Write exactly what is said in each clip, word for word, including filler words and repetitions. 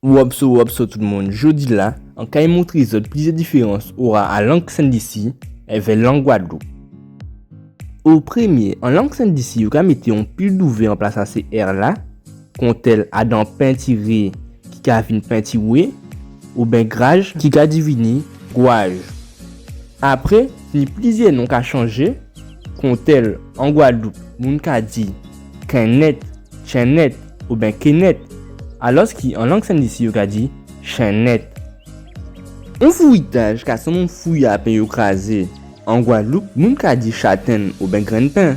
Wopso, wopso tout moun, jòdi-la, an kay montré zòt plizyè diférans ora a lang Sent-Lisi èvè lang Gwadloup. O prèmyé, an lang Sent-Lisi, yo ka mété on pil W an plas a sé R-la, kontèl adan pentiré ki ka vin pentiwé, oben graj ki ka divini gwaj. Apré, ni plizyè non ka chanjé, kontèl an Gwadloup, moun ka di kennèt, tchennèt, oben kennèt, alòski an lang Sent-Lisi yo ka di chennèt. On fwitaj ka sanm on fwi a pen yo krazé. An Gwadloup, moun ka di chatenn oben grenn pen,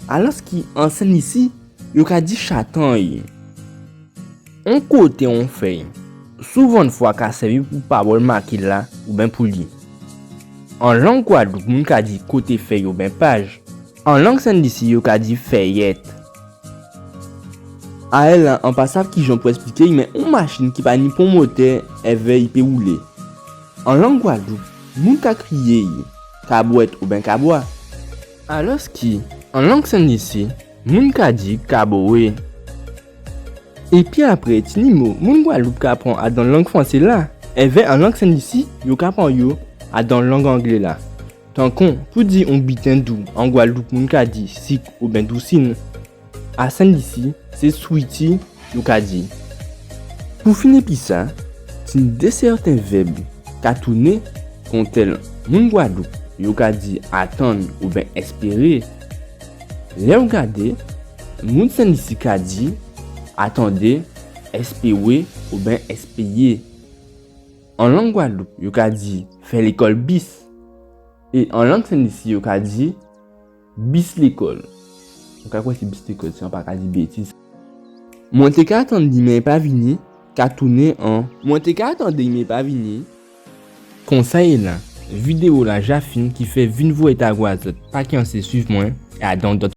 alòski an Sent-Lisi, yo ka di chatany. On koté, on fèy, souvantfwa ka sèvi pou pawòl maké la oben pou li. An lang Gwadloup, moun ka di koté fèy oben paj. An lang Sent-Lisi, yo ka di fèyèt. Alè-la, an pa sav kijan pou èspliké, men on machin ki pa ni pon motè èvè i pé woulé. An lang Gwadloup, moun ka kriyé'y kabwèt oben kabwa. Alòski, an lang Sent-Lisi, moun ka di kabowé. Épi apré, tini mo moun Gwadloup ka pran adan lang fwansé-la, èvè an lang Sent-Lisi, yo ka pran yo adan lang anglé-la. Tankon, pou di on biten dou, an Gwadloup, moun ka di sik oben dousin. A Sent-Lisi, sé switi yo ka di. Pou fini épi sa, tin dé sèten vèb ka tounen, kontèl moun Gwadloup, yo ka di atann oben èspéré. Lè ou gadé, moun Sent-Lisi ka di atandé, èspéwé oben èspéyé. An lang Gwadloup, yo ka di fè lékòl bis. É an lang Sent-Lisi, yo ka di bis lékòl. Ou ka kwè sé bis lékòl, si an pa ka di bétiz. Mwen té ka atann li, men i pa vini, ka tounen an mwen té ka atandé, men i pa vini. Konsa yé la, vidéo-la ja fin, kifè vin voyé ta gwa zòt, pa kyansé swiv mwen, é a on dòt